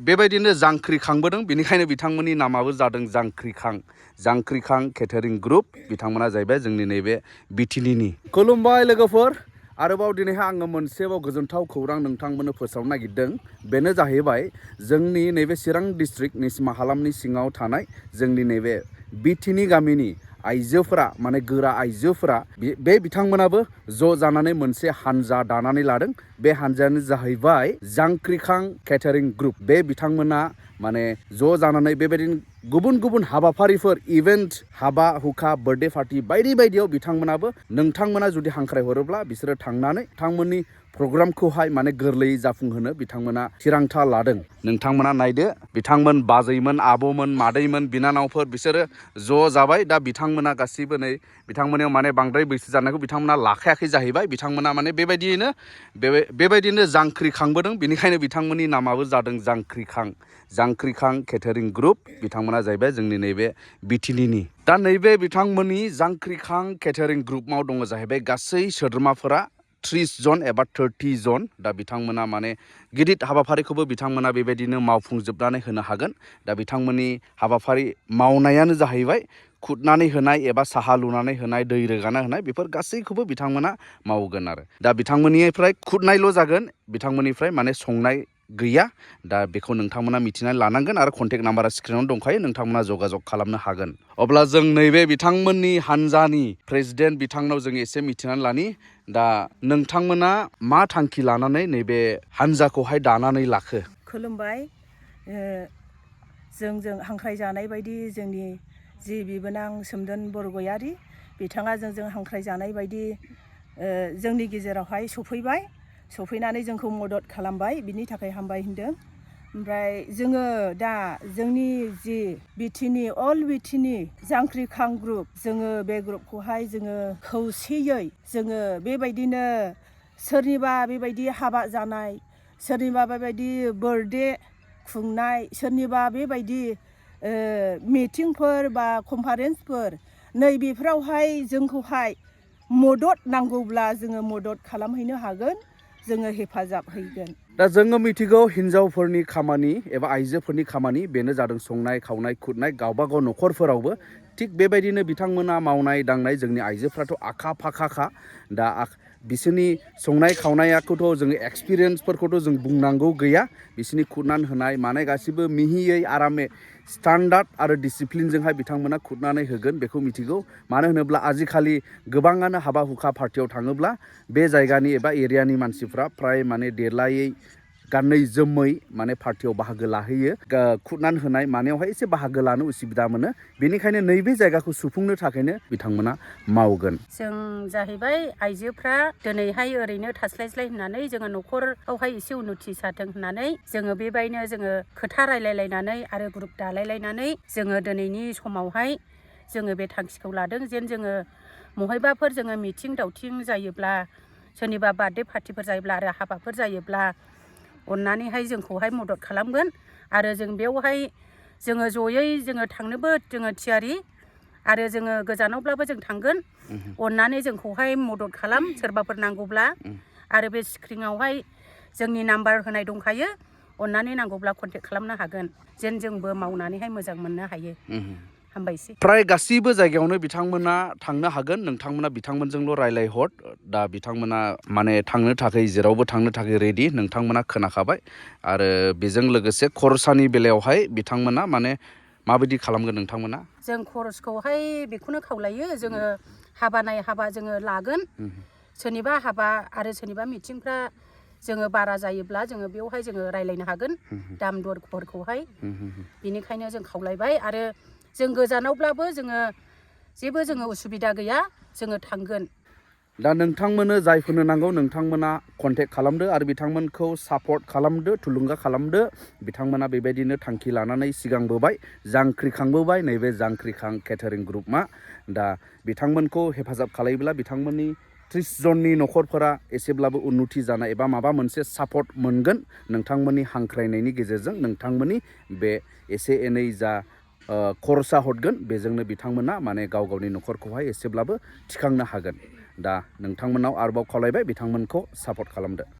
बेबायदिनो जांख्रिखांबो दं बेनिखायनो बिथांमोननि नामाबो जादों जांक्रिखां जांक्रिखां केटारिं ग्रुप बिथांमोना जाहैबाय जोंनि नैबे बिटिनिनि खुलुमबाय लोगोफोर आरोबाव दिनैहाय आङो मोनसेबाव गोजोनथाव खौरां नोंथांमोननो फोसावनो नागिरदों बेनो जाहैबाय जोंनि नैबे चिरां डिस्ट्रिक्ट निसिमा हालामनि सिङाव थानाय जोंनि नैबे बिटिनि गामिनि आइजोफोरा माने गोरा आइजोफोरा बे बिथांमोनाबो ज' जानानै मोनसे हानजा दानानै लादों बे हानजायानो जाहैबाय जांक्रिखां केटारिं ग्रुप बे बिथांमोना माने ज' जानानै बेबायदिनो गुबुन गुबुन हाबाफारिफोर इभेन्ट हाबा हुखा बार्थडे पार्टी बायदि बायदियाव बिथांमोनाबो नोंथांमोना जुदि हांख्रायहरोब्ला बिसोरो थांनानै बिथांमोननि प्रग्रामखौहाय माने गोरलैयै जाफुंहोनो बिथांमोना थिरांथा लादों नोंथांमोना नायदो बिथांमोन बाजैमोन आब'मोन मादैमोन बिनानावफोर बिसोरो ज' जाबाय दा बिथांमोना गासिबो नै बिथांमोननियाव माने बांद्राय बैसो जानायखौ बिथांमोना लाखायाखै जाहैबाय बिथांमोना माने बेबायदिनो जांख्रिखांबो दं बेनिखायनो बिथांमोननि नामाबो जादों जांक्रिखां जांक्रिखां केटारिं ग्रुप बिथांमोना जाहैबाय जोंनि नैबे बिटिनिनि दा नैबे बिथांमोननि जांक्रिखां केटारिं ग्रुपआव दङ जाहैबाय गासै सोद्रोमाफोरा 30 जन एबा 30 जन दा बिथांमोना माने गिदिर हाबाफारिखौबो बिथांमोना बेबायदिनो मावफुंजोबनानै होनो हागोन दा बिथांमोननि हाबाफारि मावनायानो जाहैबाय खुदनानै होनाय एबा साहा लुनानै होनाय दै रोगाना होनाय बेफोर गासैखौबो बिथांमोना मावगोन आरो दा बिथांमोननिफ्राय खुदनायल' जागोन बिथांमोननिफ्राय माने संनाय गैया दा बेखौ नोंथांमोना मिथिनानै लानांगोन आरो कन्टेक्ट नाम्बारा स्क्रिनाव दंखायो नोंथांमोना जगाजग खालामनो हागोन अब्ला जों नैबे बिथांमोननि हानजानि प्रेसिडेन्ट बिथांनाव जों एसे मिथिनानै लानि दा नोंथांमोना मा थांखि लानानै नैबे हानजाखौहाय दानानै लाखो खुलुमबाय जोंजों हांख्रायजानाय बायदि जोंनि जि बिबोनां सोमदोन बरगयारि बिथाङा जोंजों हांख्रायजानाय बायदि जोंनि गेजेरावहाय सफैनानै जोंखौ मदद खालामबाय बिनि थाखाय हामबाय होनदों ओमफ्राय जोङो दा जोंनि जि बिटिनि अल बिटिनि जांक्रिखां ग्रुप जोङो बे ग्रुपखौहाय जोङो खौसेयै जोङो बेबायदिनो सोरनिबा बेबायदि हाबा जानाय सोरनिबा बेबायदि बार्थडे खुंनाय सोरनिबा बेबायदि मिटिंफोर बा कनफारेन्सफोर नैबेफोरावहाय जोंखौहाय मदद नांगौब्ला जोङो मदद खालामहैनो हागोन जोङो हेफाजाब हैगोन दा जोङो मिथिगौ हिन्जावफोरनि खामानि एबा आइजोफोरनि खामानि बेनो जादों संनाय खावनाय खुरनाय गावबागाव न'खरफोरावबो थिग बेबायदिनो बिथांमोना मावनाय दांनाय जोंनि आइजोफ्राथ' आखा फाखाखा दा बिसोरनि संनाय खावनायखौथ' जोङो एक्सपिरियेन्सफोरखौथ' जों बुंनांगौ गैया बिसोरनि खुरनानै होनाय मानाय गासिबो मिहियै आरामै स्टान्डार्ड आरो डिसिप्लिनजोंहाय बिथांमोना खुरनानै होगोन बेखौ मिथिगौ मानो होनोब्ला आजिखालि गोबाङानो हाबा हुखा पार्टियाव थाङोब्ला बे जायगानि एबा एरियानि मानसिफ्रा फ्राय माने देलायै गानै जोमै माने पार्टियाव बाहागो लाहैयो खुरनानै होनाय मानायावहाय एसे बाहागो लानो उसुबिदा मोनो बेनिखायनो नैबे जायगाखौ सुफुंनो थाखायनो बिथांमोना मावगोन जों जाहैबाय आइजोफ्रा दिनैहाय ओरैनो थास्लायस्लाय होननानै जोङो न'खरावहाय एसे उन्नति जाथों होननानै जोङो बेबायदिनो जोङो खोथा रायलायलायनानै आरो ग्रुप दालायलायनानै जोङो दिनैनि समावहाय जोङो बे थांखिखौ लादों जेन जोङो बहायबाफोर जोङो मिथिं दावथिं जायोब्ला सोरनिबा बार्थडे पार्टिफोर जायोब्ला आरो हाबाफोर जायोब्ला अननानैहाय जोंखौहाय मदद खालामगोन आरो जों बेवहाय जोङो जयै जोङो थांनोबो जोङो थियारि आरो जोङो गोजानावब्लाबो जों थांगोन अननानै जोंखौहाय मदद खालाम सोरबाफोर नांगौब्ला आरो बे स्क्रिनावहाय जोंनि नाम्बार होनाय दंखायो अननानै नांगौब्ला कन्टेक्ट खालामनो हागोन जेन जोंबो मावनानैहाय मोजां मोननो हायो हामबायसै फ्राय गासैबो जायगायावनो बिथांमोना थांनो हागोन नोंथांमोना बिथांमोनजोंल' रायलायहर दा बिथांमोना माने थांनो थाखाय जेरावबो थांनो थाखाय रेडि नोंथांमोना खोनाखाबाय आरो बेजों लोगोसे खरसानि बेलायावहाय बिथांमोना माने माबायदि खालामगोन नोंथांमोना जों खरसखौहाय बेखौनो खावलायो जोङो हाबा नाय हाबा जोङो लागोन सोरनिबा हाबा आरो सोरनिबा मिटिंफ्रा जोङो बारा जायोब्ला जोङो बेवहाय जोङो रायलायनो हागोन दाम दरफोरखौहाय बिनिखायनो जों खावलायबाय आरो जों गोजानावब्लाबो जोङो उसुबिदा गैया जोङो थांगोन दा नोंथांमोननो जायफोरनो नांगौ नोंथांमोना कन्टेक्ट खालामदो आरो बिथांमोनखौ सापर्ट खालामदो थुलुंगा खालामदो बिथांमोना बेबायदिनो थांखि लानानै सिगांबोबाय जांख्रिखांबोबाय नैबे जांक्रिखां केटारिं ग्रुपआ दा बिथांमोनखौ हेफाजाब खालायोब्ला बिथांमोननि 30 जननि न'खरफोरा एसेब्लाबो उन्नति जानाय एबा माबा मोनसे सापर्ट मोनगोन नोंथांमोननि हांख्रायनायनि गेजेरजों नोंथांमोननि बे एसे एनै जा खरसा हरगोन बेजोंनो बिथांमोना माने गाव गावनि न'खरखौहाय एसेब्लाबो थिखांनो हागोन दा नोंथांमोनाव आरोबाव खावलायबाय बिथांमोनखौ सापर्ट खालामदो